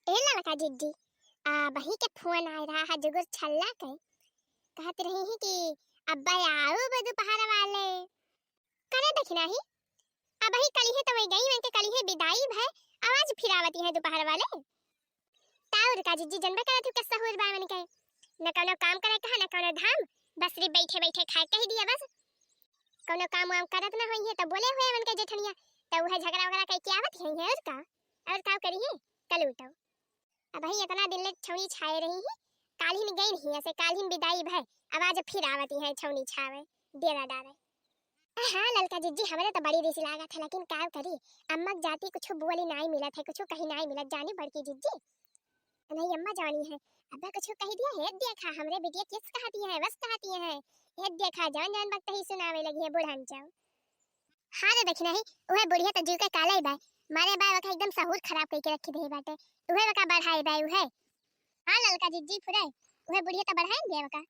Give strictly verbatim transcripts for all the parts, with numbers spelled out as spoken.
ए ललका जिज्जी, अबही के फोन आए रहा है जुगुर छल्ला के, कहत रही है कि अब्बा आउब दुपहर वाले। करे देखी नाही, अबही कलिहे तो वही गई, वहीं के कलिहे बिदाई भय, आवाज फिर आवती है दुपहर वाले। ताउर का जिज्जी, जनबे करत हूँ के सहूर बा मन के, न कौनो काम करे कहा, न कौनो धाम, बस सिर्फ बैठे बैठे खाए कह दिया बस। कौनो काम वाम करत ना होई है तो बोले हुए मन के जेठनिया, तो वह झगड़ा वगड़ा कह के आवत ही है और का, और का करी है, कल उठो। अबही इतना दिन ले छौनी छाए रही है, काल ही गई नहीं ऐसे, काल ही बिदाई भय, आवाज फिर आवती है छौनी छावे, डेरा डारे। हाँ ललका जिज्जी, हमरे तो बड़ी रिस लागत है, लेकिन का करी, अम्मा के जाति कुछ बोली नाई मिलत है, कुछ कही नाई मिलत, जानी बड़की जिज्जी। नहीं अम्मा जानी है, अब्बा कुछ कह दिया है, देखा हमरे बिटिया किस कहती है, बस कहती है, ये देखा जान जान बकतही सुनावे लगी है बुढ़न चाव। हाँ रे देखी नाही, उहे बुढ़िया तो जीव के काले ही बाय, मारे बाय वका एकदम सहूर खराब कइके रखी दे बाटे, उहे वका बढ़ाए बाय उहे। हाँ ललका जिज्जी फुरे, उहे बुढ़िया तो बढ़ाए दिया वका।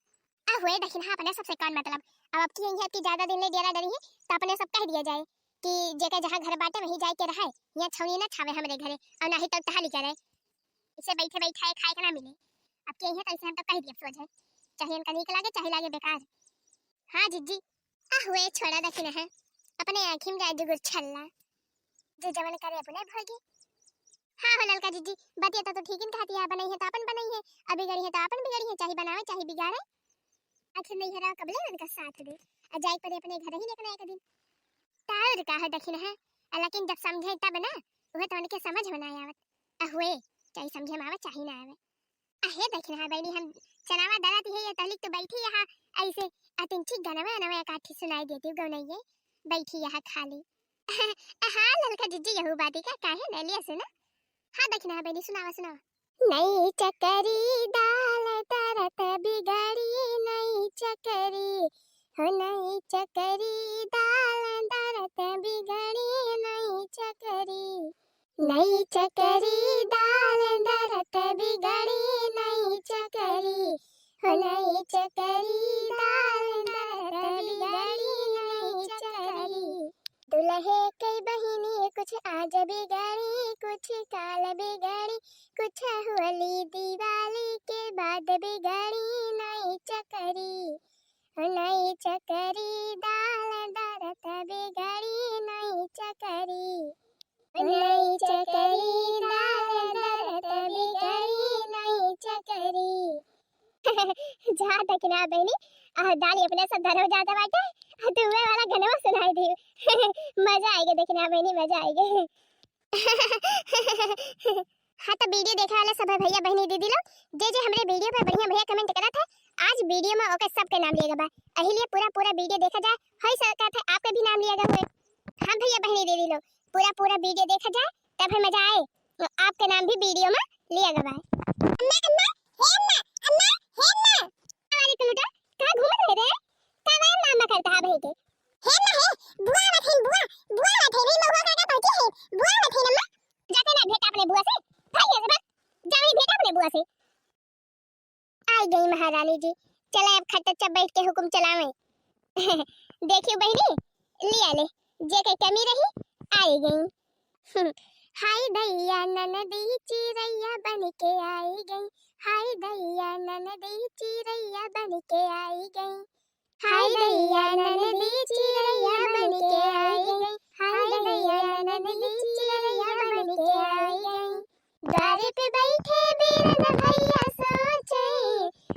आ हुए दखिनहा, अपने सबसे कौन मतलब? अब अबकी यही है कि ज्यादा दिन ले डेरा डरी है, तो अपने सब कह दिया जाए कि जेके जहाँ घर बाटे वहीं जाए के रहे, यहाँ छौनी ना छावे हमरे घरे, और ना ही तब तहाली करे, इसे बैठे बैठा है खाए के ना मिले। अबकी यही है तो इसे हम तो कह दिया सोझे, चाहे इनका नीक लागे चाहे लागे बेकार। हाँ जिज्जी। आ हुए छोड़ा दखिनहा, अपने आँखी में जाए जुगुर छल्ला, जो जवन करे अपने भोगी। हाँ हो ललका जिज्जी, बतिया तो, तो ठीक ही कहती है, बनई है तो अपन बनई है, अब बिगड़ी है तो अपन बिगड़ी है, चाहे बनावे चाहे बिगाड़े। आखिर नहीं हरा कबले उनका साथ दे, आ जाए पड़े अपने घर ही एक ना एक दिन। ताउर का हो दखिनहा, लेकिन जब समझे तब ना, वह तो उनके समझ में ना आवत। आ हुए, चाहे समझे में आवे चाहे ना आवे। अहे दखिनहा बहिनी, हम चनावा दरत ही है, ये तहलिक तो बैठी यहाँ ऐसे, अतिंची गनवा नवा काठी सुनाई देती गौनइये, बैठी यहाँ खाली। हाँ ललका जिज्जी, यहू बाती का काहे न लिया सुना। हाँ दखिनहा बहिनी, सुनावा सुनावा। नई चकरी दाल दरत बिगड़ी, नई चकरी, हो नई चकरी दाल दरत बिगड़ी, नई चकरी। नई चकरी दाल दरत बिगड़ी, नई चकरी, हो नई चकरी दाल दरत बिगड़ी, नई चकरी। दुलहे कई बहिनी कुछ आज बिगड़ी, कुछ काल बिगड़ी, कुछ होली दिवाली के बाद बिगड़ी, नई चकरी, हो नई चकरी दाल दरत बिगड़ी, नई चकरी। नई चकरी दाल दरत बिगड़ी, नई चकरी। जा दखिनहा बहिनी, आ दाल अपने सब धरो जाता बाटे, आ तू उहे वाला गनवा सुनाई दी। मजा आएगा दखिनहा बहिनी, मजा आएगा। हाँ तो वीडियो देखे वाले सब भैया बहिनी दीदी लोग, जे जे हमरे वीडियो पे बढ़िया बढ़िया कमेंट करत है, आज वीडियो में ओके सबके नाम लिया गवा। अही लिए पूरा पूरा वीडियो देखा जाए, हो सकत है आपके भी नाम लिया गवा हुए। हाँ भैया बहिनी दीदी लोग, पूरा पूरा वीडियो देखा जाए, तब है मजा आए। आपके नाम भी वीडियो में लिया गवा है। अम्मा, अम्मा, हे अम्मा, अम्मा, हे अम्मा। अरे कलूटा, कहाँ घूमत रहे रे? का नाम नाम करता है भाई के? हे अम्मा, हे, बुआ आवत है, बुआ, बुआ आवत है, मेरी महुआ काका पहुँची है, बुआ आवत है अम्मा। जाते ना भेंटा अपने बुआ से, भाग यहाँ से भाग, जाओ नहीं भेंटा अपने बुआ से। आई गई महारानी जी, चला अब खट्टा चप बैठ के हुकुम चलावे। देखियो बहिनी, लिया ले, जे के कमी रही, आई गई। हाय दैया ननदी चिरैया बन के आई गई, हाय दैया ननदी चिरैया बन के आई गई। हाय दैया ननदी चिरैया बन के आई गई, हाय दैया ननदी चिरैया बन के आई गई। द्वार पे बैठे बीरन भैया सोचे,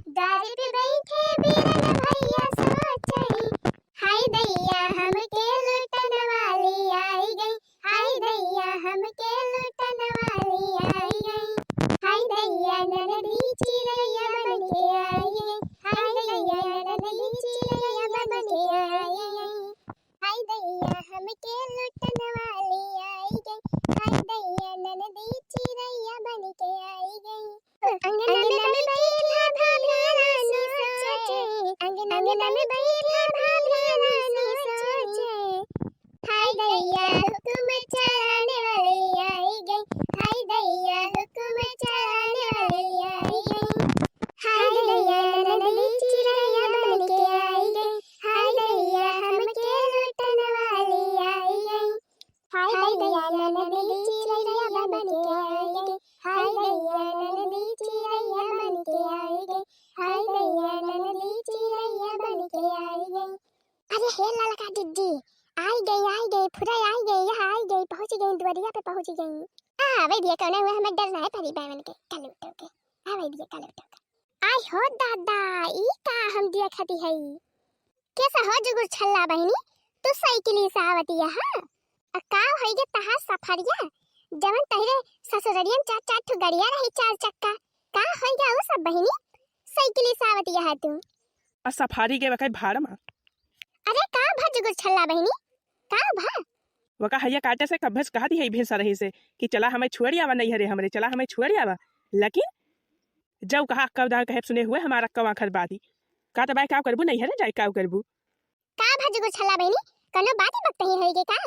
द्वार पे बैठे बीरन भैया सोचे, हाय दैया हमके लुटन वाली आई गई, हाय दैया हमके लुटन वाली आई गई। हाय दैया ननदी चिरैया बन के आई गई, हाय दैया ननदी चिरैया बन के आई गई। हाय दैया हमके लुटन वाली आई गई, हाय दैया ननदी चिरैया बन के जी गई। आ, आवे दिया, कौनो हुए, हमें डर ना है परी बैवन के, कल उठो के। आवे दिया, कल उठो के। आय हो दादा, ई का हम देखती हई? कैसा हो जुगुर छल्ला बहिनी, तू साइकिल से आवती है, हाँ? आ का होई गे तहार सफरिया? जवन तहरे ससुररियन चार चार ठो गड़िया रही चार चक्का, का होई गे उ सब बहिनी? साइकिल से आवती है तू? आ सफारी के वकई भाड़ मा। अरे का भा जुगुर छल्ला बहिनी, का भा? वका हइया काटे से कब्बे से कहत ही भेंसा रही से कि चला हमें छोड़ आवा नैहरे हमरे, चला हमें छोड़ आवा। लेकिन जउ कहा अक्का उदार कहे सुने हुए हमारा अक्का आखर बात ही। का तबाय का करबू नैहरे जाए का करबू? का भा जुगुर छल्ला बहिनी, कौनो बात ही बकतही होई गे का?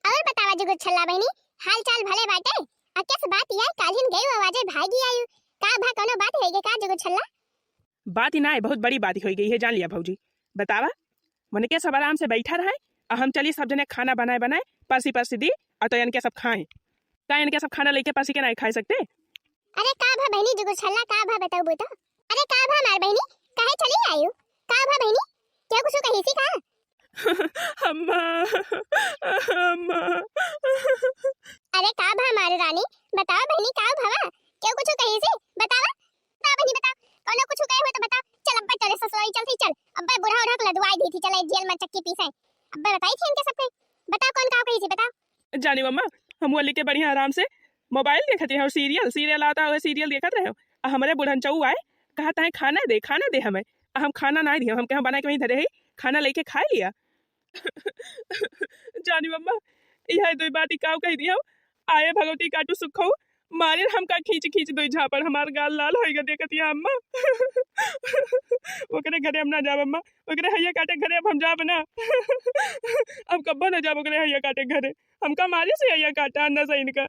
और बतावा जुगुर छल्ला बहिनी, हाल चाल भले बाटे? आ कैस बात यह काल्हिन गई आवाजे भागी आयु, का भा कौनो बात होई गे का जुगुर छल्ला? बात ही ना है, बहुत बड़ी बात ही होई गई है, जान लिया भौजी। बतावा, मन के सब आराम से बैठा रहे, और हम चली सब जने खाना बनाए बनाए, परसी परसी दी, और तो इनके सब खाएं। का इनके सब खाना लेके परसी के नहीं खाए सकते? अरे का भा बहिनी जुगुर छल्ला, का भा बताओ बूता? अरे का भा मार बहिनी, काहे चली आयु? का भा बहिनी, क्या कुछ कही सी का? अम्मा, अम्मा। अरे का भा मार रानी, बताओ बहिनी का भवा, क्या कुछ कही सी? बतावा, बताओ बहिनी बताओ, कौनो कुछ कहे हो तो बताओ। चल अब्बा चले ससुरारी चलती चल, अब्बा बूढ़ा उढ़ा के लदवाई दी थी, चले जेल में चक्की पीसे। अब्बा बताई थी इनके सबके, बताओ कौन का कही सी बताओ। जानी मम्मा, हम वो लेके बढ़िया आराम से मोबाइल देखत रहे और सीरियल, सीरियल आता हुआ सीरियल देखत रहे। आ हमरे बुढ़न चऊ आए, कहत है खाना दे, खाना दे हमें। आ हम खाना ना दिए, हम कहे बना के वहीं धरे है, खाना लेके खा लिया। जानी मम्मा, यह दो बात ही काव कह दिया, आए भगवती काटू सुखऊ, मारे हमका खींच खींच दो झापड़, हमार गाल लाल होइगा देखत या अम्मा। ओकरे घरे हम ना जाब अम्मा, ओकरे हइया काटे घरे अब हम जाब ना। अब कब्बो ना जाब ओकरे हइया काटे घरे, हमका मारे से हइया काटा ना सही इनका।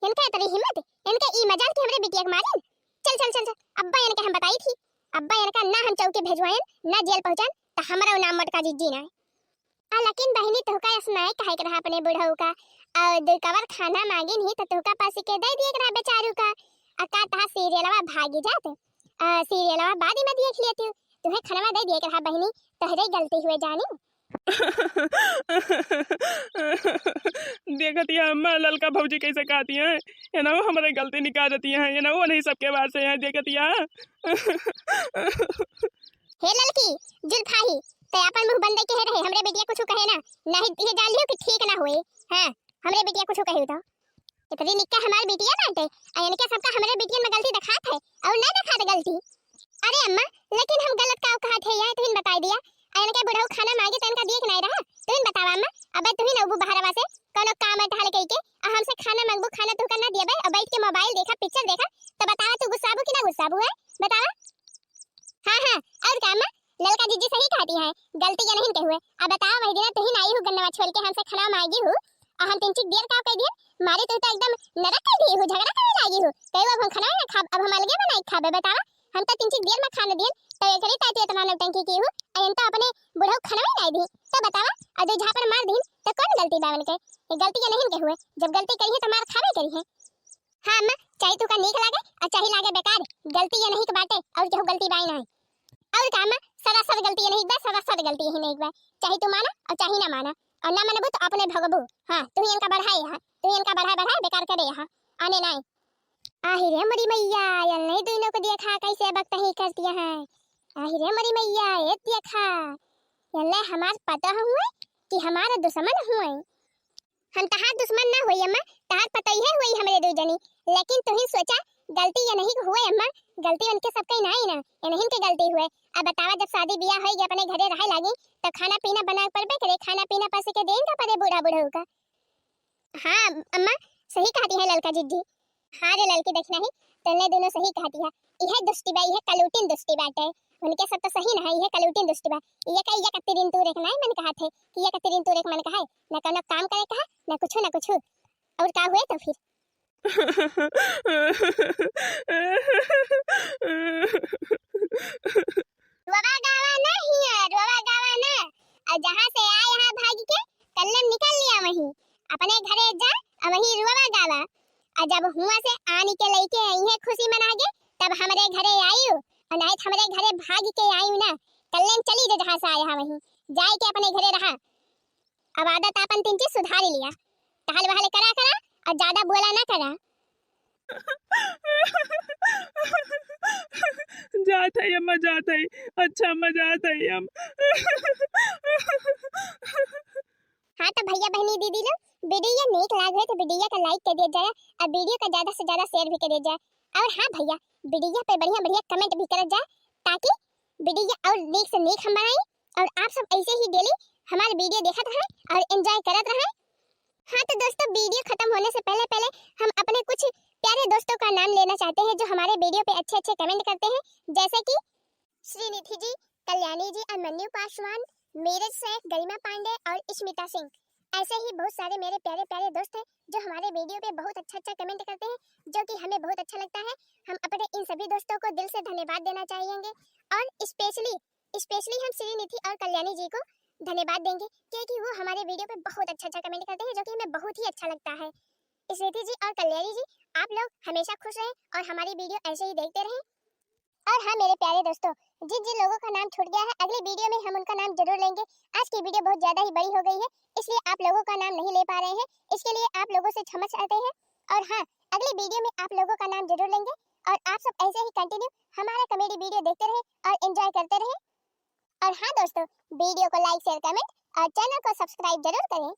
इनका इतनी हिम्मत, इनका ई मजाल कि हमरे बिटिया के मारिन। चल चल चल चल, अब्बा इनके हम बताई थी, अब्बा इनका ना हम चौकी भेजवाएन ना जेल पहुँचाएन, त हमरा नाम मोटका जिज्जी ना है। आ लेकिन बहिनी तोहका ऐस नाय कहे के रहा अपने बुढ़ऊ का, और दो कवर खाना मांगिन ही तो तोहका पासी के दे दिए के रहा बेचारू का। आ का तहा सीरियलवा भागी जात, आ सीरियलवा बाद में देख लेती, तुहे खाना दे दिए के रहा बहिनी, तोहरे गलती हुए जानी। देखत या अम्मा ललका भौजी कैसे कहती हैं, ये ना वो हमारे गलती निकाल देती हैं, ये ना वो नहीं सबके बार से हैं, देखत या। हे ललकी जुल्फाही, ते आपन मुँह बंद के रहे, हमरे बिटिया कुछ कहे ना, नहीं ये जान लियो कि ठीक ना होए। हाँ, हमरे बिटिया कुछ कहे तो इतनी निक्का हमार बिटिया बाटे, आ इनके सबका हमरे बिटियन में गलती दिखात है, और ना दिखात गलती। अरे अम्मा, लेकिन हम गलत का कहत है, यह तुहिन बताई दिया, आ इनके बुढ़ऊ खाना मांगे तो इनका दिए के नहीं रहा, तुहिन बतावा अम्मा, अबे तुहिन अबू बहरवा से कोनो काम है टहल के, के, आ हमसे खाना मांगबू, खाना तुहका ना दियबे, और बैठ के मोबाइल देखा, पिक्चर देखा, तो बतावा तू गुस्साबू कि ना गुस्साबू है, बतावा। हाँ, हाँ, और का अम्मा? ललका जिज्जी सही कहती है, गलती ये नहीं के हुए। अब बताओ, वही दिन तुहिन आई हूँ गन्नवा छोड़ के, हमसे खाना मांगी हूँ, और हम तीन चिक देर का कह दिए, मारे तू तो एकदम नरक कर दिए हूँ, झगड़ा करे लागी हूँ, कही अब हम खाना ना खाब, अब हम अलगे बनाई खाबे, बतावा, हम तो तीन चिक देर में खाने दिए, तो एकरे ताती इतना नौटंकी की हूँ, और इन तो अपने बुढ़ऊ खाना ही लाई दी, तो बतावा, और दो झापड़ मार दी, तो कौन गलती बावन के? ये गलती ये नहीं के हुए, जब गलती करी है तो मार खाबे करी है। हाँ अम्मा, चाहे तुका नीक लागे और चाहे लागे बेकार, गलती ये नहीं के बाटे और केहू गलती बाई नहीं। और का अम्मा, सरासर गलती ये नहीं बा, सरासर गलती यही नहीं बा। चाहे तू माना और चाहे ना माना, और ना मनबू तो अपने भोगबू। हाँ, तू ही इनका बढ़ाए यहाँ, तू ही इनका बढ़ाए बढ़ाए बेकार करे यहाँ, आने नहीं। आही रे मोरी मैया, ये नहीं दोनों को देखा कैसे बकतही करती है। आही रे मोरी मैया, ये देखा, ये ले हमार पता हुए कि हमारे दुश्मन हुए। हम तहार दुश्मन ना हुई अम्मा, तहार पतोहिए हुई हमरे दू जनी। लेकिन तुही सोचा, गलती ये नहीं हुए अम्मा, गलती उनके सबके ना आई ना, ये नहीं के गलती हुए। अब बतावा, जब शादी बियाह होई गई, अपने घरे रहे लागी, तो खाना पीना बना पड़बे करे, खाना पीना पस के देन का पड़े बूढ़ा बूढ़ऊ का। हाँ अम्मा, सही कहती है ललका जिज्जी। हाँ रे ललकी, देखना ही, तन्ने दोनों सही कहती है। यह दुष्टी बा, यह कलूटिन दुष्टी बाटे। उनके सब तो सही ना है, यह कलूटिन दुष्टी बा। ये का, ये कत्ती दिन तू रेख ना मन कहा थे, कि ये कत्ती दिन तू रेख मन कहा है, न कोनो काम करे कहा, न कुछ, न कुछ। और का हुए तो फिर? रोवा गावा नहीं है, रोवा गावा ना। और जहाँ से आए यहाँ भाग के, कल्लम निकल लिया वहीं, अपने घरे जा, और वहीं रोवा गावा। और जब हुआ से आनी के लेके आई है खुशी मना के, तब हमरे घरे आयु, और नहीं तो हमरे घरे भाग के आयु ना। कल्लम चली जो जहाँ से आया है वहीं, जाए के अपने घरे रहा। अब आदत आपन तीन चीज सुधार लिया। टहल वहल करा करा, और ज्यादा बोला ना करा। जात है अम्मा, जात है। अच्छा अम्मा, जात है हम। हाँ तो भैया, बहनी, दीदी लोग, वीडियो नीक लाग है तो वीडियो का like कर दिया जाए और वीडियो का ज्यादा से ज्यादा share भी कर दिया जाए। और हाँ भैया, वीडियो पे बढ़िया बढ़िया comment भी करत जाए, ताकि वीडियो और नीक से नीक हम बनाई और आप सब ऐसे ही daily हमारे वीडियो देखत रहें और enjoy करत रहें। हाँ तो दोस्तों, वीडियो खत्म होने से पहले पहले हम अपने कुछ प्यारे दोस्तों का नाम लेना चाहते हैं जो हमारे वीडियो पे अच्छे अच्छे comment करते हैं, जैसे कि श्रीनिधि जी, कल्याणी जी, अभिमन्यु पासवान, नीरज शेख, गरिमा पांडे और स्मिता सिंह। ऐसे ही बहुत सारे मेरे प्यारे प्यारे दोस्त हैं जो हमारे वीडियो पे बहुत अच्छा अच्छा comment करते हैं, जो कि हमें बहुत अच्छा लगता है। हम अपने इन सभी दोस्तों को दिल से धन्यवाद देना चाहेंगे और specially specially हम श्रीनिधि और कल्याणी जी को धन्यवाद देंगे, क्योंकि वो हमारे वीडियो पे बहुत अच्छा अच्छा comment करते हैं, जो कि हमें बहुत ही अच्छा लगता है। श्रीनिधि जी और कल्याणी जी, आप लोग हमेशा खुश रहें और हमारी वीडियो ऐसे ही देखते रहें। और हाँ मेरे प्यारे दोस्तों, जिन जिन लोगों का नाम छूट गया है, अगली वीडियो में हम उनका नाम जरूर लेंगे। आज की वीडियो बहुत ज्यादा ही बड़ी हो गई है, इसलिए आप लोगों का नाम नहीं ले पा रहे हैं, इसके लिए आप लोगों से क्षमा चाहते हैं। और हाँ, अगली वीडियो में आप लोगों का नाम जरूर लेंगे और आप सब ऐसे ही continue हमारा comedy video देखते रहें और enjoy करते रहें। और हाँ दोस्तों, वीडियो को like, share, comment और channel को subscribe जरूर करें।